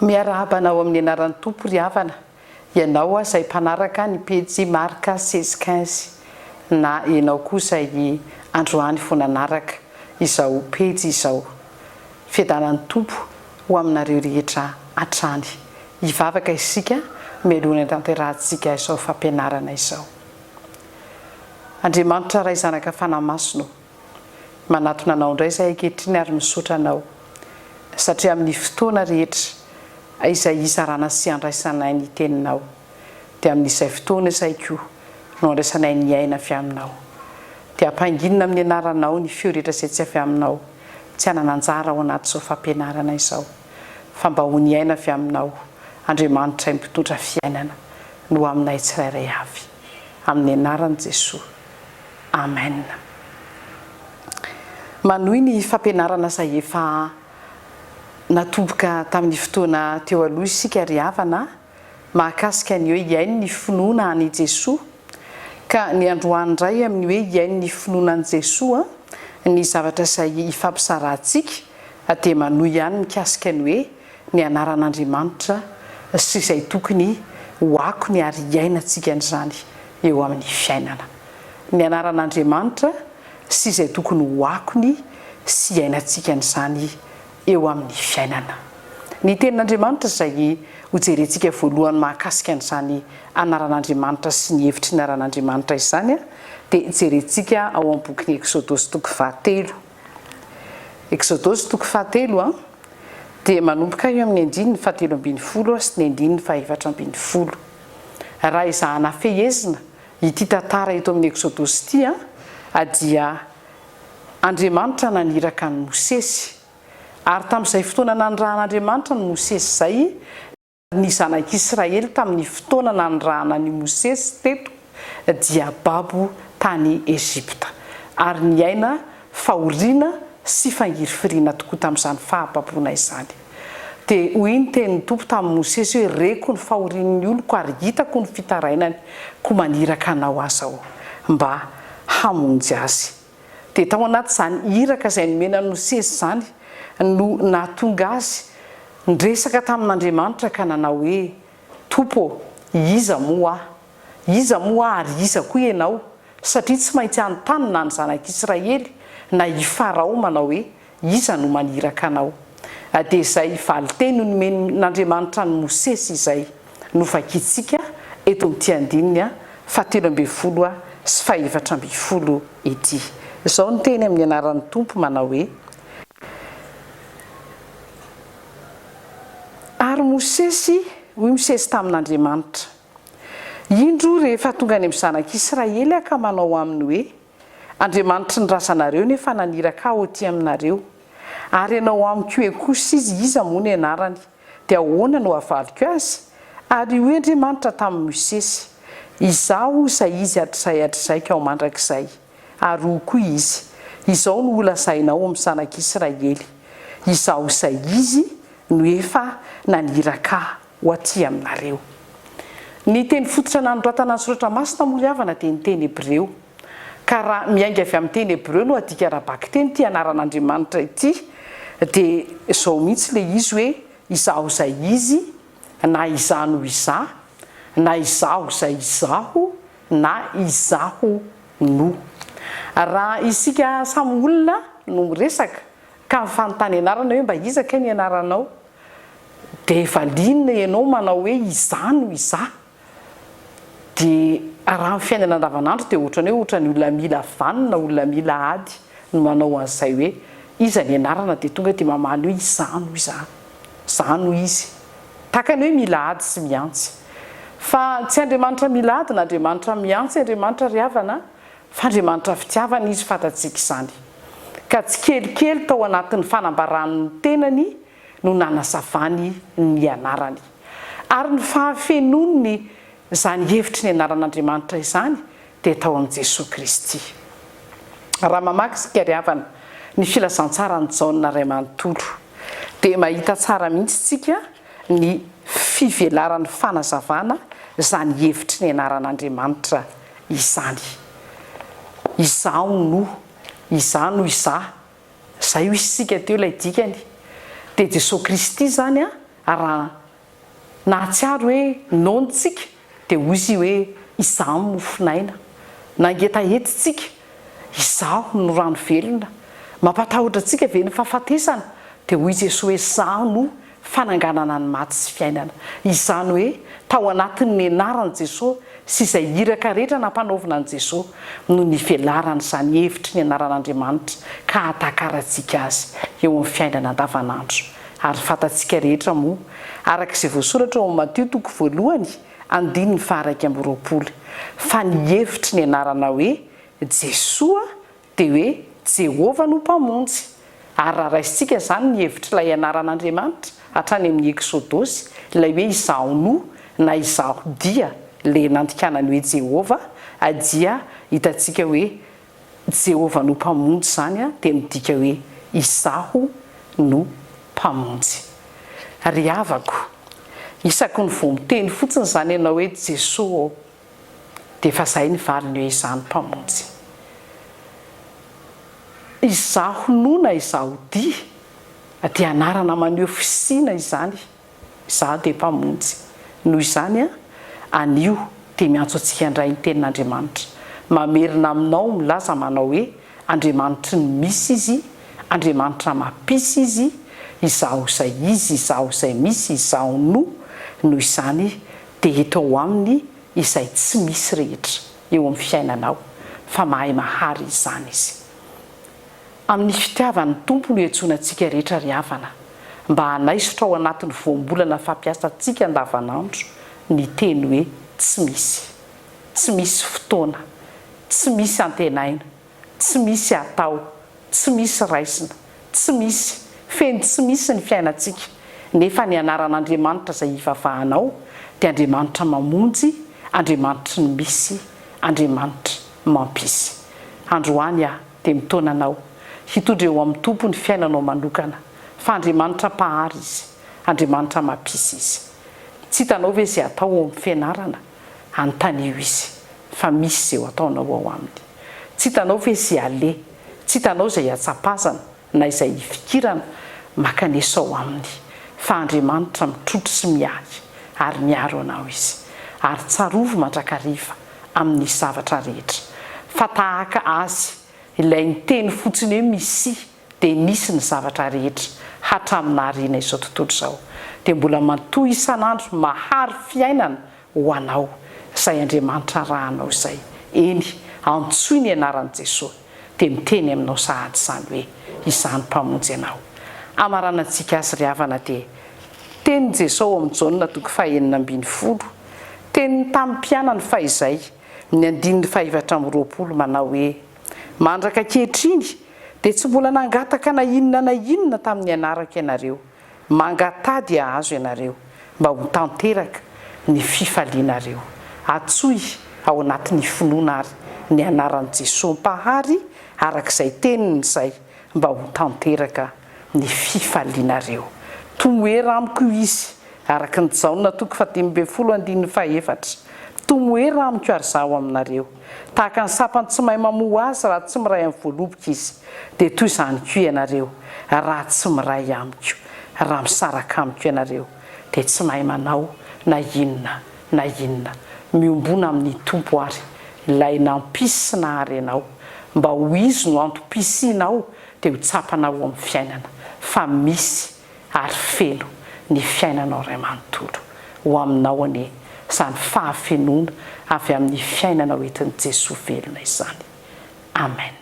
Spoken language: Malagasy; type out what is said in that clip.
Miarahaba anao amin'ny anaran'ny Tompo ry havana, ianao izay mpanaraka ny pejy Marc 16 15 na ianao koa izay androany vao nanaraka izao pejy izao. Fiadanan'ny Tompo ho aminareo rehetra hatrany. Hivavaka isika mialoha ny hatanterahantsika izao fampianarana izao. Andriamanitra Ray Zanaka Fanahy Masina ô, manatona Anao indray izahay ankehitriny ary misaotra Anao satria amin'ny fotoana rehetra izay hizarana sy handraisanay ny Teninao dia amin'izay fotoana izay koa no andraisanay ny aina avy Aminao. Dia ampanginina amin'ny Anaranao ny feo rehetra izay tsy avy Aminao tsy hanana anjara ao anatin'izao fampianarana izao fa mba ho ny aina avy Aminao Andriamanitray mpitondra fiainana no aminay tsirairay avy. Amin'ny anaran'i Jesoa. Amen. Manohy ny fampianarana izay efa natomboka tamin'ny fotoana teo aloha isika ry havana mahakasika ny hoe hihaino ny finoana an'i Jesoa. Ka ny androany indray amin'ny hoe hihaino ny finoana an'i Jesoa ny zavatra izay hifampizarantsika dia manohy ihany mikasika ny hoe ny anaran'Andriamanitra sy izay tokony ho akony ary hiainantsika an'izany eo amin'ny fiainana. Ny anaran'Andriamanitra sy izay tokony ho akony sy hiainantsika an'izany eo amin'ny fiainana. Ny Tenin'Andriamanitra izay hojerentsika voalohany mahakasika an'izany anaran'Andriamanitra sy ny hevitry ny anaran'Andriamanitra izany dia jerentsika ao amin'ny bokin'ny Eksodosy toko fahatelo. Eksodosy toko fahatelo dia manomboka eo amin'ny andininy fahatelo ambin'ny folo sy ny andininy fahefatra ambin'ny folo. Raha ezahana fehezina ity tantara eto amin'ny Eksodosy ity dia Andriamanitra naniraka an'i Mosesy. Ary tamin'izay fotoana nanirahan'Andriamanitra an'i Mosesy izay, ny zanak'Israely tamin'ny fotoana nanirahana an'i Mosesy teto dia babo tany Egypta, ary niaina fahoriana sy fangirifiriana tokoa tamin'izany fahababoana izany. Dia hoy ny tenin'ny Tompo tamin'i Mosesy hoe, Reko ny fahorian'ny oloko ary hitako ny fitarainany, koa maniraka anao aho izao mba hamonjy azy. Dia tao anatin'izany iraka izay nomena an'i Mosesy izany no nahatonga azy niresaka tamin'Andriamanitra ka nanao hoe, Tompo ô, iza moa aho? Iza moa aho ary iza koa ianao? Satria tsy maintsy hanontany na ny zanak'Israely na i Farao manao hoe, Iza no maniraka anao? Dia izay valinteny nomen'Andriamanitra an'i Mosesy izay no vakintsika eto amin'ity andininy fahatelo ambin'ny folo sy fahefatra ambin'ny folo ity. Izao ny teny amin'ny anaran'ny Tompo manao hoe, Ary Mosesy, hoy Mosesy tamin'Andriamanitra, Indro rehefa tonga any amin'ny zanak'Israely aho ka manao aminy hoe, Andriamanitry ny razanareo nefa naniraka ahy ho aty aminareo. Ary hanao amiko hoe kosa izy, Iza moa ny anarany? Dia ahoana no havaliko azy? Ary hoy Andriamanitra tamin'i Mosesy, Izaho izay Izy hatrizay hatrizay ka ho mandrakizay. Ary hoy koa Izy, Izao no holazainao amin'ny zanak'Israely, Izaho izay Izy no efa naniraka ahy ho aty aminareo. Ny teny fototra nanoratana ny Soratra Masina moa ry havana dia ny teny hebreo. Ka raha miainga avy amin'ny teny hebreo no adika ara-bakiteny ity anaran'Andriamanitra ity dia izao mihitsy ilay izy hoe Izaho izay Izy na Izaho no Izaho na Izaho izay Izaho na Izaho no. Raha isika samy olona no miresaka ka mifanontany anarana hoe mba iza kay ny anaranao dia valiana ianao manao hoe Izaho no Izaho. Dia raha ny fiainana andavanandro dia ohatran'ny hoe ohatran'ny olona mila vanona, olona mila ady no manao an'izay hoe iza ny anarana dia tonga dia mamaly hoe izaho no izaho, izaho no izy. Tahaka ny hoe mila ady sy mihantsy. Fa tsy Andriamanitra mila ady na Andriamanitra mihantsy Andriamanitra ry havana fa Andriamanitra fitiavana Izy fantatsika izany. Ka tsikelikely tao anatin'ny fanambarany ny tenany no nanazavany ny anarany. Ary ny fahafenoany izany hevitry ny anaran'Andriamanitra izany dia tao amin'i Jesoa Kristy. Raha mamaky isika ry havana ny filazantsaran'i Jaona iray manontolo dia mahita tsara mihitsy isika ny fivelaran'ny fanazavana izany hevitry ny anaran'Andriamanitra izany. Izaho no, Izaho no Izaho. Zay hoy isika teo ilay dikany. Dia Jesoa Kristy izany an, Raha nahatsiaro hoe noana isika dia hoy Izy hoe, Izaho no mofon'aina. Nangetaheta isika, Izaho no rano velona. Mampatahotra antsika ve ny fahafatesana? Dia hoy Jesoa hoe, Izaho no fananganana ny maty sy fiainana. Izany hoe, tao anatin'ny anaran'i Jesoa sy izay iraka rehetra nampanaovina an'i Jesoa no nivelaran'izany hevitry ny anaran'Andriamanitra ka hahatakarantsika azy eo amin'ny fiainana andavanandro. Ary fantatsika rehetra moa, araka izay voasoratra ao amin'ny Matio toko voalohany andininy faha-21, fa ny hevitry ny anarana hoe Jesoa dia hoe Jehovah no Mpamonjy. Ary raha raisintsika izany ny hevitr'ilay anaran'Andriamanitra hatrany amin'ny Eksodosy, ilay hoe Izaho no na Izaho dia, ilay nandikana ny hoe Jehovah, dia hitantsika hoe Jehovah no Mpamonjy izany dia midika hoe Izaho no Mpamonjy. Ry havako, isaky ny vao miteny fotsiny izany ianao hoe Jesoa ô, Dia efa izay ny valiny hoe izaho no Mpamonjy. Izaho no na izaho dia, dia anarana maneho fisiana izany. Izaho dia Mpamonjy. Noho izany, anio dia miantso antsika indray ny Tenin'Andriamanitra. Mamerina aminao milaza manao hoe Andriamanitry ny misy Izy, Andriamanitra mampisy Izy, Izaho izay Izy, Izaho izay misy, Izaho no, noho izany dia eto ao aminy izay tsy misy rehetra eo amin'ny fiainanao fa mahay mahary izany Izy. Amin'ny fitiavan'ny Tompo no iantsoana antsika rehetra ry havana mba hanaisotra ao anatin'ny voambolana fampiasantsika andavanandro ny teny hoe tsy misy. Tsy misy fotoana. Tsy misy antenaina. Tsy misy atao. Tsy misy raisina. Tsy misy. Feno tsy misy ny fiainantsika. Nefa ny anaran'Andriamanitra izay ivavahanao dia Andriamanitra mamonjy, Andriamanitry ny misy, Andriamanitra mampisy. Androany aho dia mitaona anao hitondra eo amin'ny Tompo ny fiainanao manokana, fa Andriamanitra Mpahary Izy, Andriamanitra mampisy Izy. Tsy hitanao ve izay atao ao amin'ny fianarana? Anontanio Izy, fa misy izay ho ataonao ao Aminy. Tsy hitanao ve izay aleha? Tsy hitanao izay hiatsapazana na izay hifikirana? Makanesa ao Aminy, fa Andriamanitra mitrotro sy miahy ary miaro anao Izy. Ary tsarovy mandrakariva amin'ny zavatra rehetra, fa tahaka Azy, ilay niteny fotsiny hoe Misia, dia nisy ny zavatra rehetra hatramin'ny nahariana izao tontolo izao, dia mbola mantohy isan'andro mahary fiainana ho anao izay Andriamanitra arahanao izay, eny, antsoy ny anaran'i Jesoa, dia miteny aminao sahady izany hoe, Izaho no Mpamonjy anao. Hamaranantsika azy ry havana dia tenin'i Jesoa ao amin'ny Jaona toko fahenina ambinifolo, teniny tamin'ny mpianany fahizay, ny andininy fahefatra amby roapolo manao hoe, Mandraka ankehitriny dia tsy mbola nangataka na inona na inona tamin'ny anarako ianareo. Mangataha dia hahazo ianareo, mba ho tanteraka ny fifalianareo. Antsoy ao anatin'ny finoana àry ny anaran'i Jesoa Mpahary araka izay teniny izay, mba ho tanteraka ny fifalianareo. Tomoera amiko Izy, araka ny Jaona toko fahadimy ambinifolo andininy fahefatra. Tomoera amiko ary Izaho aminareo. Tahaka ny sampany tsy mahay mamoa azy raha tsy miray amin'ny voaloboka izy, dia toy izany koa ianareo, raha tsy miray amiko. Raha misaraka amiko ianareo, dia tsy mahay manao na inona na inona. Miombona amin'ny Tompo àry, Ilay nampisy sy nahary anao, mba ho Izy no antom-pisianao, dia ho tsapanao ao amin'ny fiainana fa misy ary feno ny fiainanao iray manontolo. Ho aminao anie izany fahafenoana avy amin'ny fiainana hoentin'i Jesoa velona izany. Amen.